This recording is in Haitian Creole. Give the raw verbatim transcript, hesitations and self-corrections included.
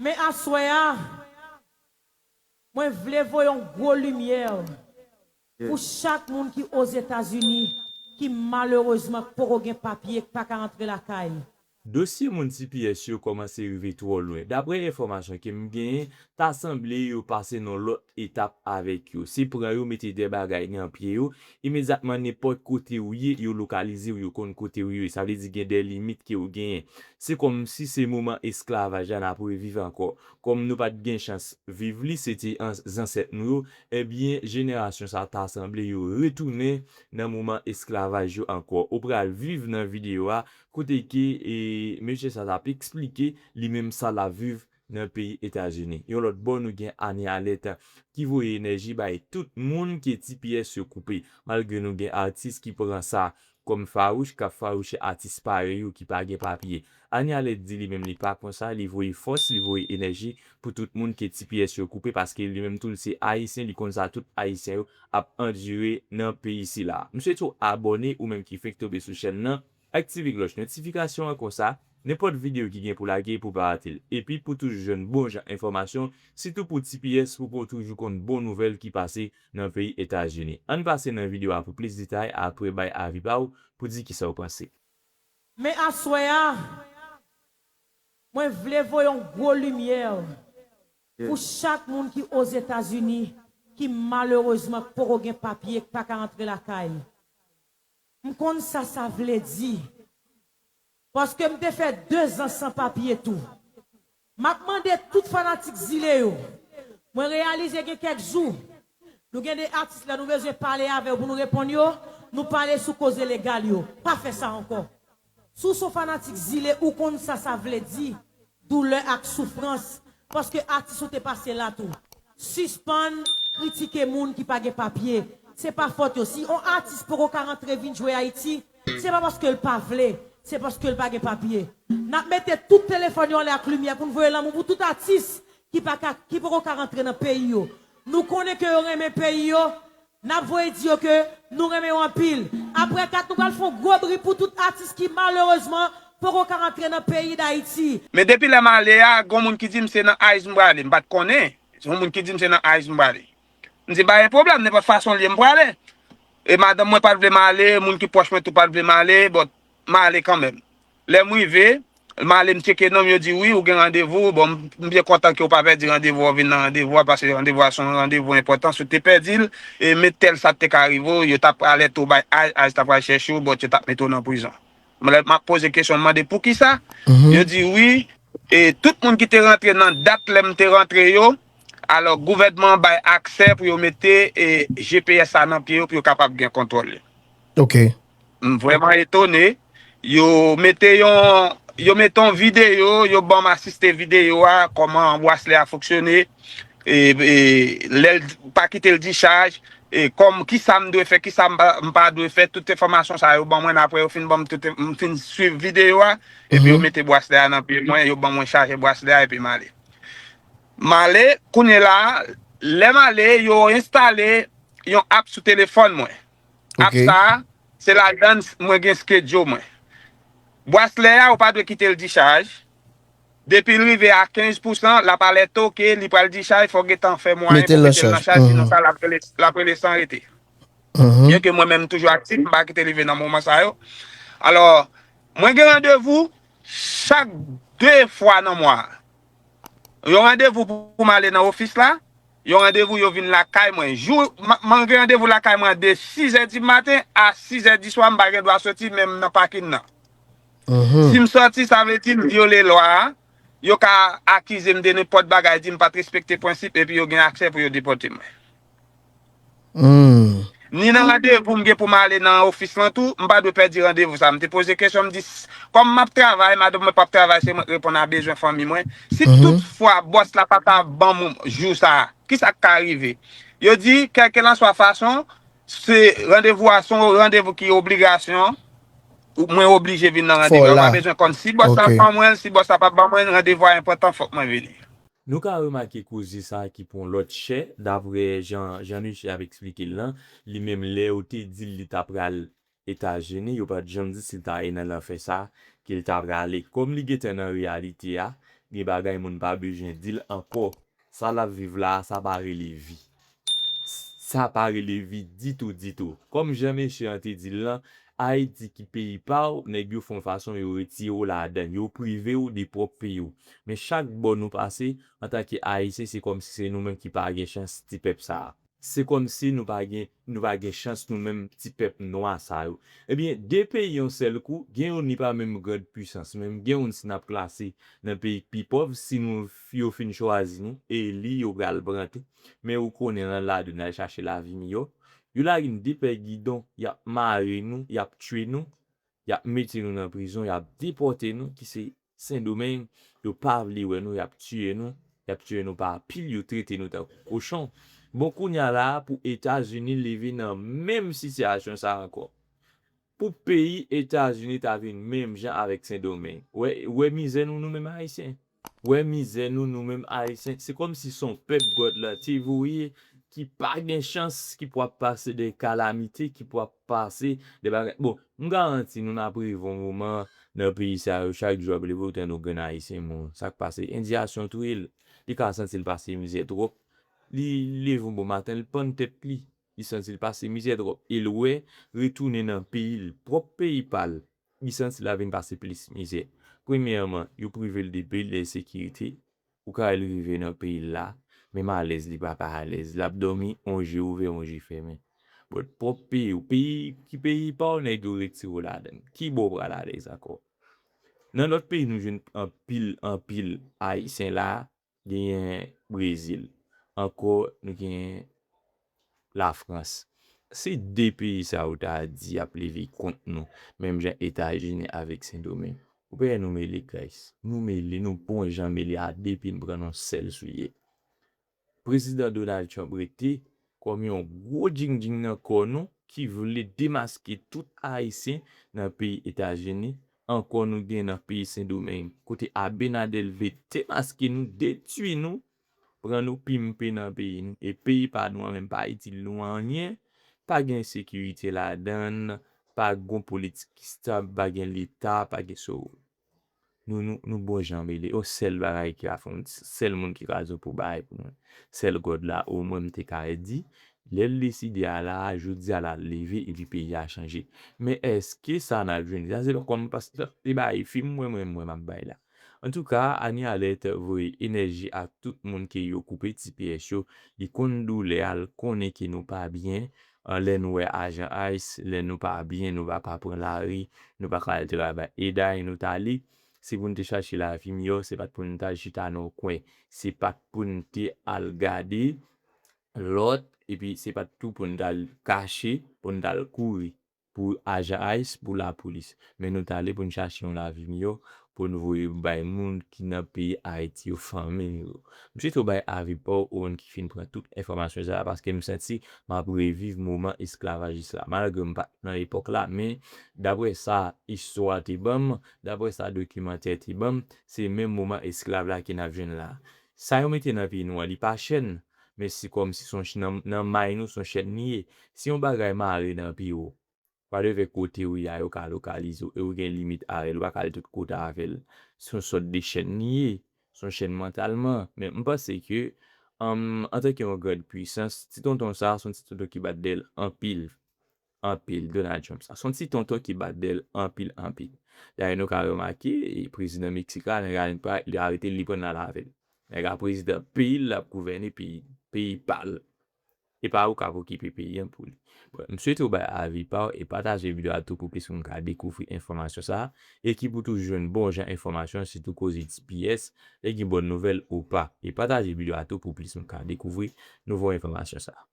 Men aswè a, mwen vle voye yon gwo limyè pou chak moun ki Ozetazini ki malerezman poko gen papye, ki pa ka rantre lakay. Dosye moun T P S yo kòmanse rive twò lwen. Daprè enfòmasyon ke m genyen, ta sanble yo pase nan lòt etap avèk yo. Se pran yo, mete de bagay nan pye yo, imedyatman nenpòt kote ou ye, yo lokalize w, yo konn kote ou ye. Sa vle di gen de limit ke ou genyen. Se kòmsi se moman esklavaj la n ap reviv ankò. Kòm nou pa t gen chans viv li, se te an-, zansèt nou yo, ebyen, jenerasyon sa ta sanble yo retounen nan moman esklavaj yo ankò. Ou pral viv nan videyo a, kote ke, e, mesye sa t ap eksplike li menm sa l ap viv nan peyi Etazini. Yon lòt bò, nou gen Anie Alerte ki voye enèji bay tout moun ke T P S yo koupe, malgre nou gen atis ki pran sa kòm fawouch, k ap fawouche atis parèy yo ki pa gen papye. Anie Alerte di li menm li pa konsa, li voye fòs, li voye enèji pou tout moun ke T P S yo koupe, paske li menm tou l se Ayisyen, li konn sa tout Ayisyen yo ap andire nan peyi sila. M swete w abòne, ou menm ki fenk tonbe sou chèn nan, aktive klòch notifikasyon an, konsa nenpòt videyo ki gen pou lage pou pa rate l. Epi pou toujou jwenn bon jan enfòmasyon, sitou pou T P S, pou pou toujou konn bon nouvèl ki pase nan peyi Etazini. Ann pase nan videyo a pou plis detay, apre bay avi pa w pou di kisa w panse. Men aswè a, mwen vle voye yon gwo limyè pou chak moun ki Ozetazini ki malerezman poko gen papye, ki pa ka rantre lakay. M konn sa sa vle di. Paske m te fè dezan san papye tou. M ap mande tout fanatik Zile yo. Mwen reyalize gen kèk jou, nou gen de atis lè nou bezwen pale avè yo pou nou reponn yo, nou pale sou koze legal yo. Pa fè sa ankò. Si w se yon fanatik Zile, ou konn sa sa vle di, doulè ak soufrans, paske atis ou te pase la tou. Sispann kritike moun ki pa gen papye. Se pa fòt yo. Si yon atis poko ka rantre vin jwe Ayiti, se pa paske l pa vle, se paske l pa gen papye. N ap mete tout telefòn yo anlè ak limyè pou n voye lanmou pou tout atis ki pa ka, ki poko ka rantre nan peyi yo. Nou konnen ke yo renmen peyi yo, n ap voye di yo ke nou renmen yo anpil. Apre kat, nou pral fè yon gwo bri pou tout atis ki malerezman poko ka rantre nan peyi Dayiti. Men depi lè m ale a, gon moun ki di m se nan ICE m prale, m pa t konnen. Se yon moun ki di m se nan ICE m prale. M di, pa gen pwoblèm, nenpòt fason l ye, m prale. E madanm mwen pa t vle m ale, moun ki pwòch mwen tou pa t vle m ale, but m ale kanmenm. Lè m rive, m ale, m tcheke non m, yo di, wi, ou gen randevou. Bon, m, m byen kontan ke w pa pèdi randevou a, w vin nan randevou a, paske randevou a se yon randevou enpòtan. Si w te pèdi l, e men tèl sa t te ka rive w, yo t ap alète w bay ICE, ICE t ap al chèche w, but yo t ap mete w nan prizon. Mwen, lè m ap poze kesyon, m mande poukisa. Yo di wi, e tout moun ki te rantre nan dat lè m te rantre yo, alò, gouvènman an bay aksè pou yo mete, e, G P S sa nan pye yo pou yo kapab gen kontwòl li. Ok. M vrèman etone. Yo mete yon, yo mete yon videyo, yo ban m asiste videyo a, kòman braslè a fonksyone, e, e, lè l pa kite l dichaj, e kòm, kisa m dwe fè, kisa m pa, m pa dwe fè, tout enfòmasyon sa yo ban mwen, apre yo fin ban m tout, m fin swiv videyo a, epi yo mete braslè a nan pye mwen, yo ban mwen chaje braslè a, epi m ale. M ale, kounye la, lè m ale, yo enstale yon app sou telefòn mwen. App sa a, se ladan l mwen gen schedule mwen. Braslè a, ou pa dwe kite l dichaj. Depi l rive a kenz pousan, l ap alète w ke li pral dichaj, fò w gentan fè mwayen pou mete l nan chaj, sinon sa l ap rele, l ap rele san rete. Byen ke mwen menm m toujou aktif, m pa kite rive nan moman sa yo. Alò, mwen gen randevou chak de fwa nan mwa a. Yon randevou pou, pou m ale nan ofis la, yon randevou yo vin lakay mwen. Jou, m, mwen gen randevou lakay mwen de sizè di maten a sizè di swa, m pa gen dwa soti menm nan pakin nan. Si m sòti, sa vle di m vyole lwa a. Yo ka akize m de nenpòt bagay, di m pa t respekte prensip, epi yo gen aksè pou yo depòte mwen. Ni nan randevou m gen pou m ale nan ofis lan tou, m pa dwe pèdi randevou sa. M te poze kesyon, m di, s-, kòm m ap travay, madanm mwen p ap travay, se mwen k reponn a bezwen fanmi mwen. Si tout fwa bòs la pa ta ban m jou sa a, kisa k ka rive? Yo di, kèlkelanswa fason, se randevou a, se yon randevou ki obligasyon, ou, mwen oblije vin nan randevou a. Ou pa bezwen konn si bòs la ban mwen l, si bòs la pa ban mwen l, randevou a enpòtan, fòk mwen vini. Nou ka remake koze sa a ki pou yon lòt chè, daprè jan, jan misye ap eksplike l lan, li menm lè yo te di l li ta pral Etazini, yo pa t janm di si l ta ye nan lanfè sa a, ke l ta prale. Kòm li gentan nan reyalite a, gen bagay moun pa bezwen di l ankò. Sa l ap viv la a, sa pa rele vi. Sa pa rele vi ditou, ditou. Kòm jan mesye an te di l lan, Ayiti ki peyi pa w, nèg yo fè yon fason yo retire w ladan l, yo prive w de pwòp peyi w. Men chak bò nou pase, antanke Ayisyen, se kòmsi se nou menm ki pa gen chans ti pèp sa a. Se kòmsi nou pa gen, nou pa gen chans nou menm ti pèp nwa sa yo. Ebyen, de peyi yon sèl kou, gen youn li pa menm grand puissance, menm gen youn si n ap klase nan peyi k pi pòv, si nou, yo fin chwazi nou, eli yo pral pran tou. Men ou konnen nan ladan n al chache lavi miyò. Yo lage n de pè gidon, y ap mare nou, y ap tiye nou, y ap mete nou nan prizon, y ap depòte nou, ki se Sendomeng, yo pa vle wè nou, y ap tiye nou, y ap tiye nou pa pil, yo trete nou tankou kochon. Bon, kounye a la a, pou Etazini leve nan menm sitiyasyon sa a ankò. Pou peyi Etazini ta vin menm jan avèk Sendomeng. Wè, wè mizè nou, nou menm Ayisyen. Wè mizè nou, nou menm Ayisyen. Se kòmsi se yon pèp God la te voye ki pa gen chans, ki pou ap pase de kalamite, ki pou ap pase de bagay. Bon, m garanti nou n ap rive yon moman nan peyi sa yo, chak jou ap leve, ou tande yon grenn Ayisyen mouri. Sa k pase? Endiyasyon touye l. Li ka santi l pase mizè twòp. Li leve yon bon maten, li pann tèt li. Li santi l pase mizè twòp. E l wè, retounen nan peyi l, pwòp peyi pa l, li santi l ap vin pase plis mizè. Premyèman, yo prive l de peyi l, ensekirite. Ou ka wè l rive nan peyi l la, menm alèz li pa ka alèz. L ap dòmi, yon je ouvè, yon je fèmen. But pwòp peyi w, peyi ki peyi pa w, nèg yo retire w ladan l. Ki bò w pral alèz ankò? Nan lòt peyi, nou jwenn anpil, anpil Ayisyen la, genyen Brezil. Ankò, nou genyen Lafrans. Se de peyi sa yo ta di ap leve kont nou, menm jan Etazini avèk Sendomeng. Ou pa wè nou mele, guys. Nou mele, nou bon jan mele a depi n pran yon sèl souye. Prezidan Donald Trump rete kòm yon gwo djingdjing nan kò nou ki vle demaske tout Ayisyen nan peyi Etazini. Ankò nou gen nan peyi Sendomeng, kote Abinader vle demaske nou, detwi nou, pran nou pimpe nan peyi nou. E peyi pa nou an menm pa itil nou anyen, pa gen sekirite ladan l, pa gon politik ki stab, pa gen leta, pa gen so. Nou, nou, nou bon jan mele. Yon sèl bagay ki ka fè, yon sèl moun ki ka di w pou bay pou mwen. Sèl God la, omwen m te ka di, lè l deside a la a, jodi a la l leve epi peyi a chanje. Men èske sa n ap jwenn? Sa se pa kòm pastè te bay fi m, mwen, mwen, mwen m ap bay la. Antouka, Anie Alerte voye enèji ak tout moun ke yo koupe T P S yo. Li konn doulè a, l konnen ke nou pa byen. An, lè nou wè ajan ice, lè nou pa byen, nou pa ka pran lari, nou pa ka al travay. E dayè nou t ale, se pou n te chache lavi miyò, se pa t pou n t al chita nan yon kwen, se pa t pou n te al gade lòt, epi se pa t tou pou n t al kache, pou n t al kouri pou ajan ice, pou lapolis. Men nou t ale pou n chache yon lavi miyò, pou n voye bay moun ki nan peyi Ayiti yo, fanmi nou yo. M swete w bay avi pa w, ou menm ki fin pran tout enfòmasyon sa a, paske m santi m ap reviv moman esklavajis la. Malgre m pa t nan epòk la, men daprè sa istwa te ban m, daprè sa dokimantè te ban m, se menm moman esklav la ke n ap jwenn la. Sa yo mete nan peyi nou an, li pa chèn, men se kòmsi se yon ch-, nan, nan may nou, se yon chèn li ye. Si yon bagay mare nan pye w, pa de fè kote w ye a, yo ka lokalize w, e w gen limit avè l, ou pa ka al tout kote avè l. Se yon sòt de chèn li ye, se yon chèn mantalman. Men m panse ke, anm, antanke yon grand puissance, ti tonton sa a, se yon ti tonton ki bat dèyè l anpil, anpil, Donald Trump sa. Se yon ti tonton ki bat dèyè l anpil, anpil. Dayè, nou ka remake, e, prezidan Meksik la, nèg la, li pa, li arete l, li pran l al avè l. Nèg la prezidan peyi l, l ap gouvène peyi, peyi pa l. E pa ou k ap okipe peyi an pou li. Bon, m swete w bay avi pa w e pataje videyo a tou pou plis moun ka dekouvri enfòmasyon sa a, e ki pou toujou jwenn bon jan enfòmasyon, sitou koze T P S, e gen bòn nouvèl ou pa. E pataje videyo a tou pou plis moun ka dekouvri nouvo enfòmasyon sa a.